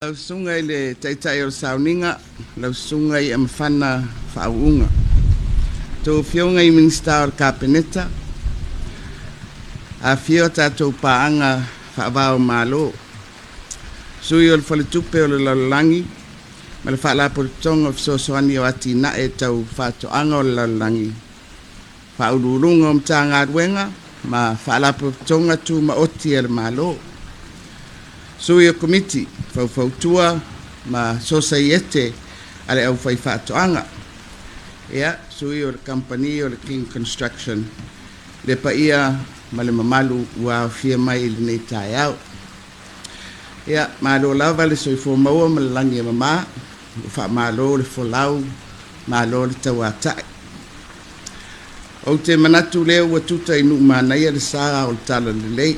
Lau Susuga i le Taitai o le Sauniga, lau Susuga i Amafana Faauuga, tou Afioga i Minisita o le Kapeneta, afifio a tatou paaga faava-o-Malo, Sui o le Faletupe o le Lalolagi ma le Faalapotopotoga o Fesoasoani o Atinae Tau Faatoaga o le Lalolagi, Faauluuluga o Matagaluega ma Faalapotopotoga Tumaoti a le Malo, Sui o Komiti Faufautua ma Sosaiete a le Aufaifaatoaga, ia, sui o le Kamupani o le King Construction, le paia ma le mamalu ua aofia mai i lenei taeao. Ia, malo lava le soifua maua ma le lagi e mama, ua faamalo le folau, malo le tauatai. Ou te manatu lea ua tuta i Nuumanaia le sa o le Talalelei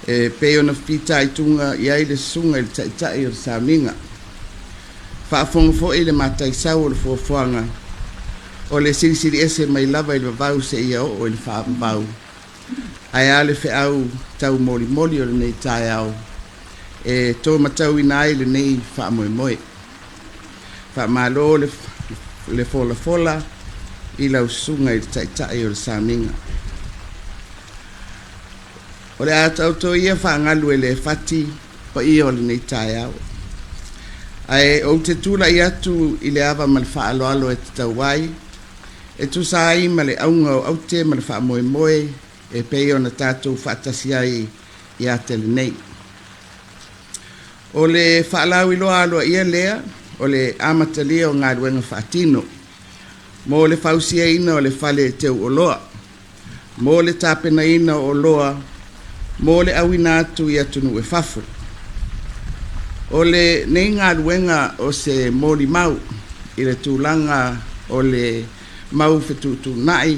e pei ona fitaituga i ai le susuga i le Taitai o le Sauniga. Faafofoga foi le mataisau o le fuafuaga o le silisili ese mai lava i le vavau seia oo i le faavavau. Ae a le feau taumolimoli o lenei taeao e tōmatauina ai lenei faamoemoe. Faamalo le folafola i lau susuga i le Taitai o le Sauniga. O le a taoto ia faagalu e le fati paia o lenei taeao, ae ou te tulai atu i le ava ma le faaaloalo e tatau ai e tusa ai ma le auga o aute ma le faamoemoe e pei ona tatou faatasi ai ia Telenei. O le faalauiloa aloaia lea o le amatalia o galuega faatino mo le fausiaina o le fale teu oloa mo le tapenaina o oloa mo le auina atu i atunuu i fafo. O lenei galuega o se molimau i le tulaga o le mau fetuutuunai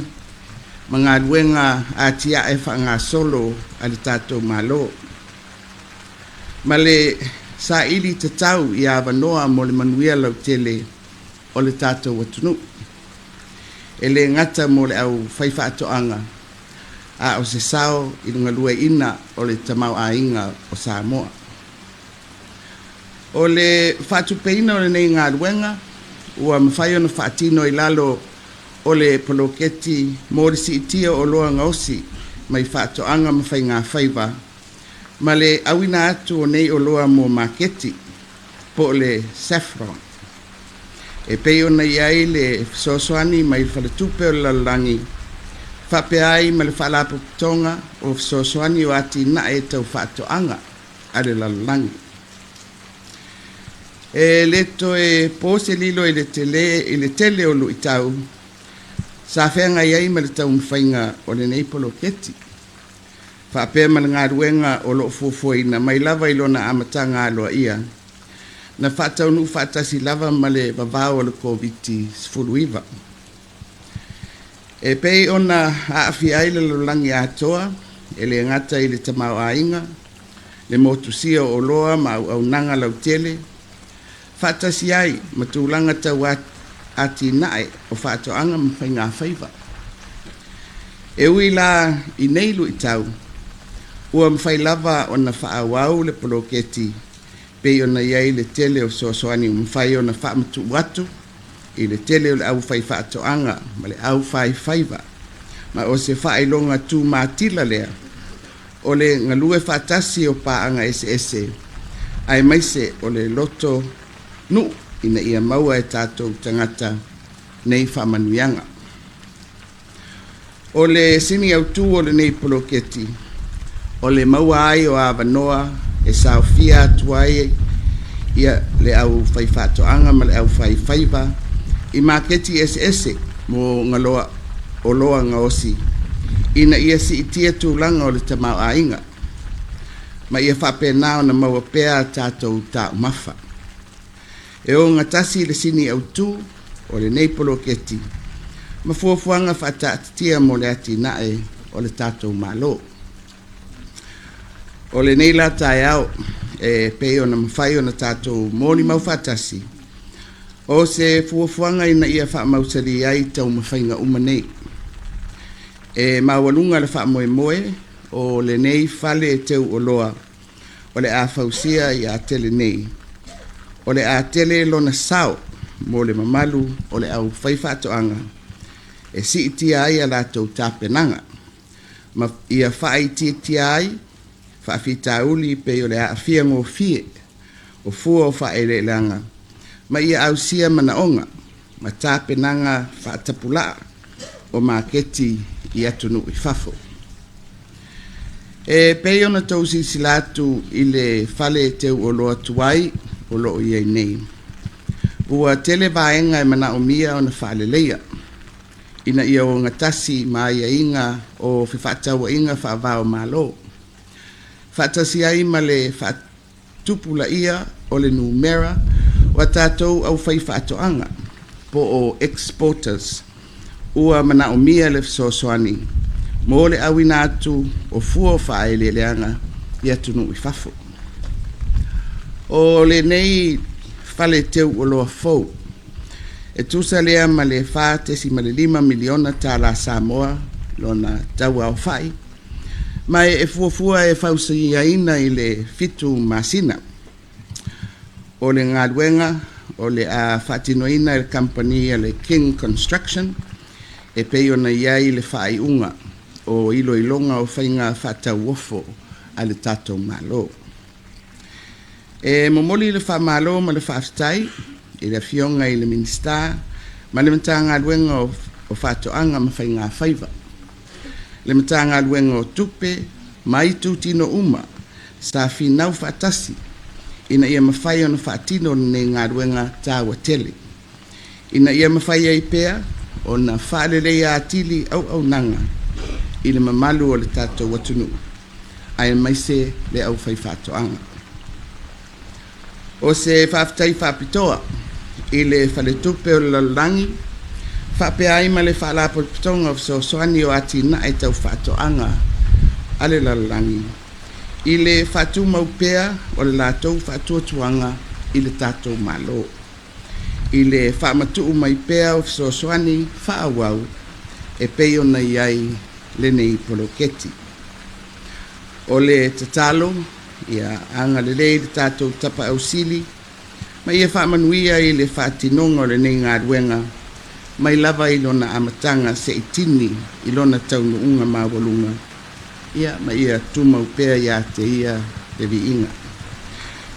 ma galuega atiae faagasolo a le tatou Malo, ma le saili tatau i avanoa mo le manuia lautele o le tatou atunuu. E le gata mo le aufaifaatoaga, a o se sao i le galueaiina o le tamaoaiga o Samoa. O le faatupeina o lenei galuega ua mafai ona faatino i lalo o le poloketi mo le siitia o oloa gaosi mai faatoaga ma faigafaiva ma le auina atu o nei oloa mo maketi po o le SAFPROM, e pei ona i ai le fesoasoani mai le Faletupe o le Lalolagi faapea ai ma le Faalapotopotoga o Fesoasoani o Atinae Tau Faatoaga a le Lalolagi. E le toe po se lilo i le tele o luitau sa feagai ai ma le taumafaiga o lenei poloketi, faapea ma le galuega o lo o fuafuaina mai lava i lona amataga aloaia na faataunuu faatasi lava ma le vavao o le Koviti-19. E pei ona aafia ai le lalolagi atoa, e le gata i le tamaoaiga, le motusia o oloa ma auaunaga lautele, faatasi ai ma tulaga tau atinae o faatoaga ma faigafaiva. E ui la i nei luitau, ua mafai lava ona faaauau le poloketi pei ona i ai le tele o fesoasoani ua mafai ona faamatuu atu i le tele o le aufaifaatoaga ma le aufaifaiva, ma o se faailoga tumatila lea o le galue faatasi o paaga eseese aemaise o le loto nuu ina ia maua e tatou tagata nei faamanuiaga. O le sini autu o lenei poloketi, o le maua ai o avanoa e saofia atu ai le aufaifaatoaga ma le aufaifaiva i maketi eseese mo oloa gaosi ina ia siitia tulaga o le tamaoaiga ma ia faapena ona maua pea a tatou taumafa. E ogatasi le sini autu o lenei poloketi ma fuafuaga faataatitia mo le atinae o le tatou Malo. O lenei la taeao e pei ona mafai ona tatou molimau faatasi, o se fuafuaga ina ia faamausali ai taumafaiga uma nei. E maualuga le faamoemoe o lenei fale teu oloa o o le a fausia i Atele nei, o le a tele lona sao mo le mamalu o le aufaifaatoaga e siitia ai a latou tapenaga ma ia faaitiitia ai faafitauli pei o le aafia gofie o fua o faaeleeleaga ma ia ausia manaoga ma tapenaga faatapulaa o maketi i atunuu i fafo. E pei ona outou silasila atu i le fale teu oloa tuai o lo o i ai nei, ua tele vaega e manaomia ona faaleleia ina ia ogatasi ma aiaiga o fefaatauaiga faava-o-Malo, faatasi ai ma le faatupulaia o le numera o a tatou aufaifaatoaga po o exporters. Ua manaomia le fesoasoani mo le auina atu o fua o faaeleeleaga i atunuu i fafo. O lenei fale teu oloa fou, e tusa lea ma le $4.5 miliona tala Samoa lona tau aofai, ma e fuafua e fausiaina i le 7 masina. O le galuega o le a faatinoina e le kamupani a le King Construction e pei ona i ai le faaiuga o iloiloga o faiga faatauofo a le tatou Malo. E momoli le faamalo ma le faafetai i le Afioga i le Minisita ma le Matagaluega o Faatoaga ma Faigafaiva, le Matagaluega o Tupe ma itutino uma sa finau faatasi ina ia mafai ona faatino lenei galuega taua tele, ina ia mafai ai pea ona faaleleia atili auaunaga i le mamalu o le tatou atunuu aemaise le aufaifaatoaga. O se faafetai faapitoa i le Faletupe o le Lalolagi faapea ai ma le Faalapotopotoga o Fesoasoani o Atinae Tau Faatoaga a le Lalolagi i le faatumau pea o le latou faatuatuaga i le tatou Malo i le faamatuu mai pea o fesoasoani faaauau e pei ona i ai lenei poloketi. O le tatalo, ia agalelei le tatou Tapaau Sili ma ia faamanuia i le faatinoga o lenei galuega mai lava i lona amataga seia tini i lona taunuuga maualuga, ia ma ia tumau pea ia te Ia le viiga.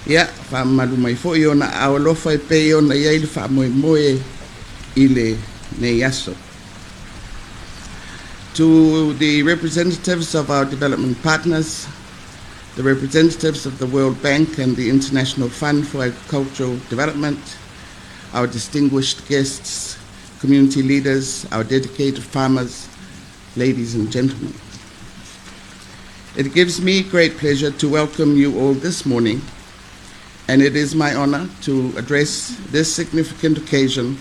Ia faamamalu mai foi ona aao alofa e pei ona i ai le faamoemoe i lenei aso. To the representatives of our development partners, the representatives of the World Bank and the International Fund for Agricultural Development, our distinguished guests, community leaders, our dedicated farmers, ladies and gentlemen. It gives me great pleasure to welcome you all this morning, and it is my honor to address this significant occasion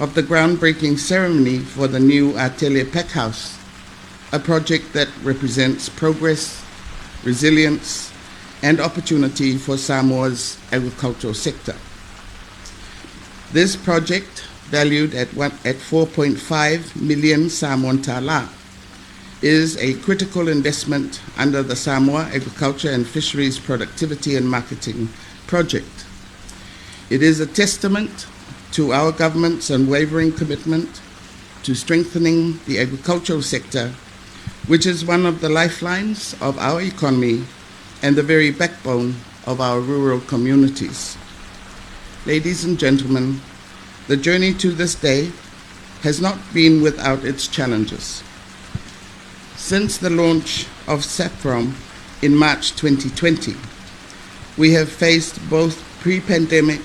of the groundbreaking ceremony for the new Atele Packhouse, a project that represents progress, resilience, and opportunity for Samoa's agricultural sector. This project, valued at 4.5 million Samoan tala, is a critical investment under the Samoa Agriculture and Fisheries Productivity and Marketing Project. It is a testament to our government's unwavering commitment to strengthening the agricultural sector, which is one of the lifelines of our economy and the very backbone of our rural communities. Ladies and gentlemen, the journey to this day has not been without its challenges. Since the launch of SAFPROM in March 2020, we have faced both pre pandemic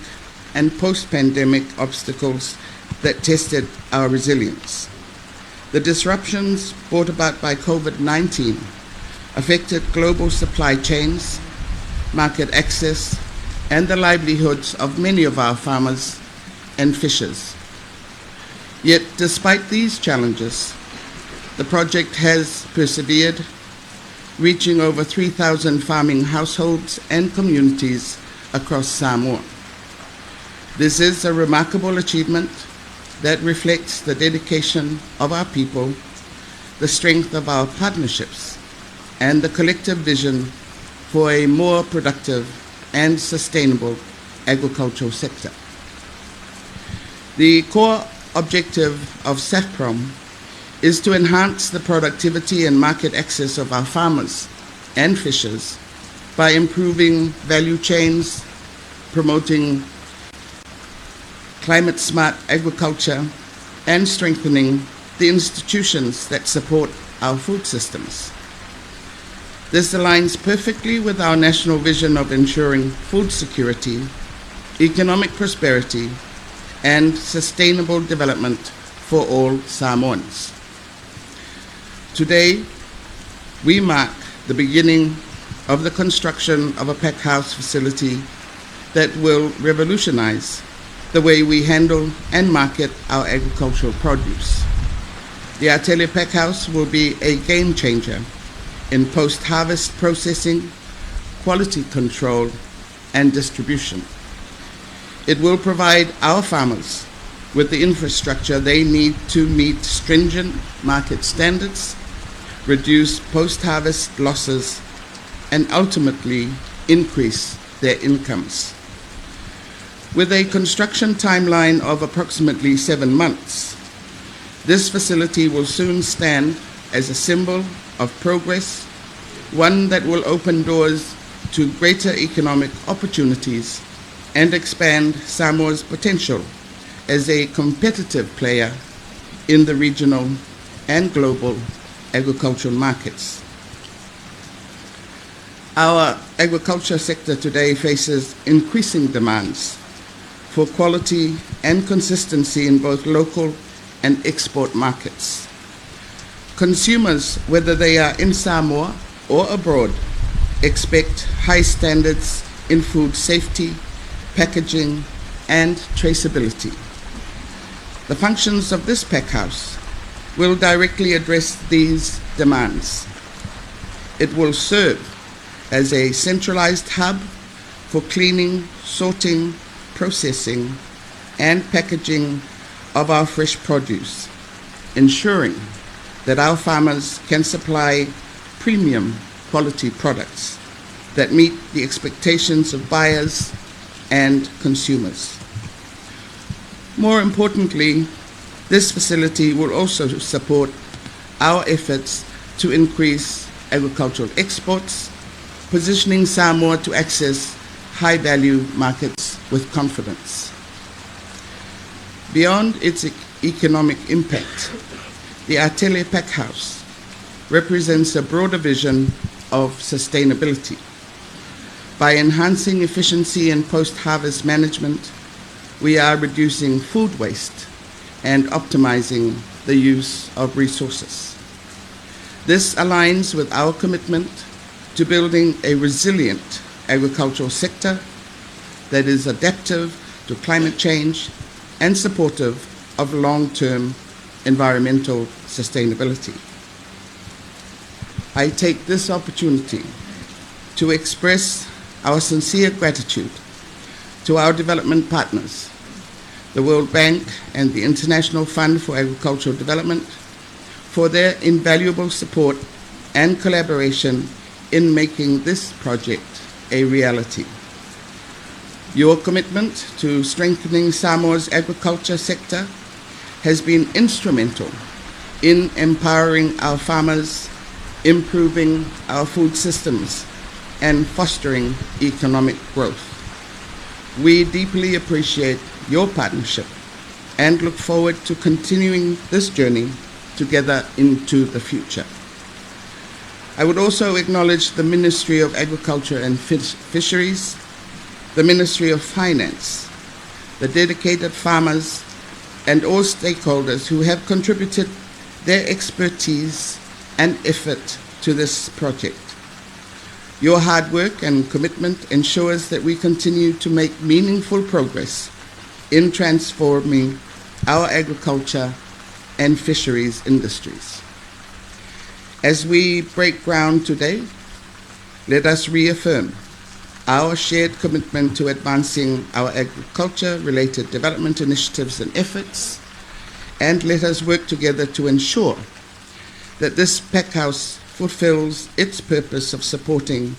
and post pandemic obstacles that tested our resilience. The disruptions brought about by COVID 19 affected global supply chains, market access, and the livelihoods of many of our farmers and fishers. Yet, despite these challenges, the project has persevered, reaching over 3,000 farming households and communities across Samoa. This is a remarkable achievement that reflects the dedication of our people, the strength of our partnerships, and the collective vision for a more productive and sustainable agricultural sector. The core objective of SAFPROM is to enhance the productivity and market access of our farmers and fishers by improving value chains, promoting climate-smart agriculture, and strengthening the institutions that support our food systems. This aligns perfectly with our national vision of ensuring food security, economic prosperity, and sustainable development for all Samoans. Today, we mark the beginning of the construction of a packhouse facility that will revolutionize the way we handle and market our agricultural produce. The Atele Packhouse will be a game changer in post-harvest processing, quality control, and distribution. It will provide our farmers with the infrastructure they need to meet stringent market standards, reduce post-harvest losses, and ultimately increase their incomes. With a construction timeline of approximately 7 months, this facility will soon stand as a symbol of progress, one that will open doors to greater economic opportunities and expand Samoa's potential as a competitive player in the regional and global agricultural markets. Our agriculture sector today faces increasing demands for quality and consistency in both local and export markets. Consumers, whether they are in Samoa or abroad, expect high standards in food safety, packaging, and traceability. The functions of this packhouse will directly address these demands. It will serve as a centralized hub for cleaning, sorting, processing, and packaging of our fresh produce, ensuring that our farmers can supply premium quality products that meet the expectations of buyers and consumers. More importantly, this facility will also support our efforts to increase agricultural exports, positioning Samoa to access high-value markets with confidence. Beyond its economic impact, the Atele Packhouse represents a broader vision of sustainability. By enhancing efficiency in post-harvest management, we are reducing food waste and optimizing the use of resources. This aligns with our commitment to building a resilient agricultural sector that is adaptive to climate change and supportive of long-term environmental sustainability. I take this opportunity to express our sincere gratitude to our development partners, the World Bank and the International Fund for Agricultural Development, for their invaluable support and collaboration in making this project a reality. Your commitment to strengthening Samoa's agriculture sector has been instrumental in empowering our farmers, improving our food systems, and fostering economic growth. We deeply appreciate your partnership and look forward to continuing this journey together into the future. I would also acknowledge the Ministry of Agriculture and Fisheries, the Ministry of Finance, the dedicated farmers, and all stakeholders who have contributed their expertise and effort to this project. Your hard work and commitment ensures that we continue to make meaningful progress in transforming our agriculture and fisheries industries. As we break ground today, let us reaffirm our shared commitment to advancing our agriculture related development initiatives and efforts, and let us work together to ensure that this packhouse fulfills its purpose of supporting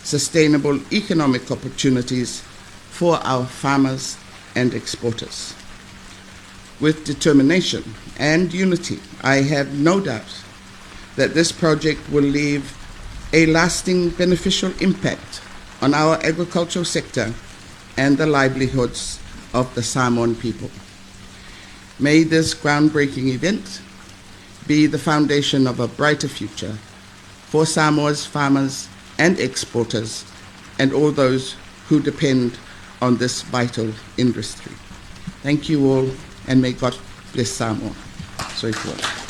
sustainable economic opportunities for our farmers and exporters. With determination and unity, I have no doubt that this project will leave a lasting beneficial impact on our agricultural sector and the livelihoods of the Samoan people. May this groundbreaking event be the foundation of a brighter future for Samoa's farmers and exporters and all those who depend on this vital industry. Thank you all, and may God bless Samoa. Soifua.